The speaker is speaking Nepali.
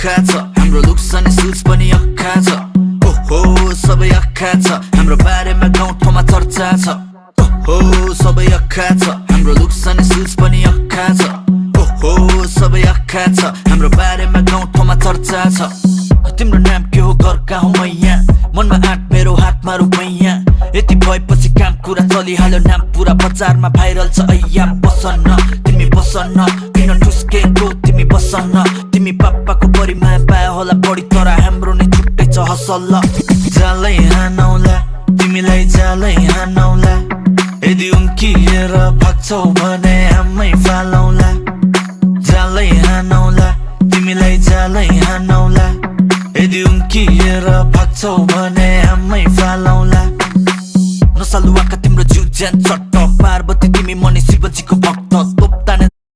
अक्खा छ हाम्रो लुक्स अनि सुज पनि अक्खा छ ओहो सबै अक्खा छ हाम्रो बारेमा गाउँ ठाउँमा चर्चा छ ओहो सबै अक्खा छ हाम्रो लुक्स अनि सुज पनि अक्खा छ ओहो सबै अक्खा छ हाम्रो बारेमा गाउँ ठाउँमा चर्चा छ तिम्रो नाम के हो घर कहाँ हो मैया मनमा आँट मेरो हातमा रुपैयाँ यति भएपछि काम कुरा चलिहाल्यो नाम पुरा बजारमा भाइरल छ ऐया बसन्न तिमी बसन्न किन ठुस्केको तिमी बसन्न तिमी पापाको बढी माया पाए होला बढी तर हाम्रो नै छुट्टै छ हसल्ल जालै हानौला तिमीलाई जालै हानौला यदि उम्किएर भाग्छौ भने आमै फालौला जालै हानौला तिमीलाई जालै हानौला यदि उम्किएर भाग्छौ भने आमै फालौला नसालुवाका तिम्रो जिउ ज्यान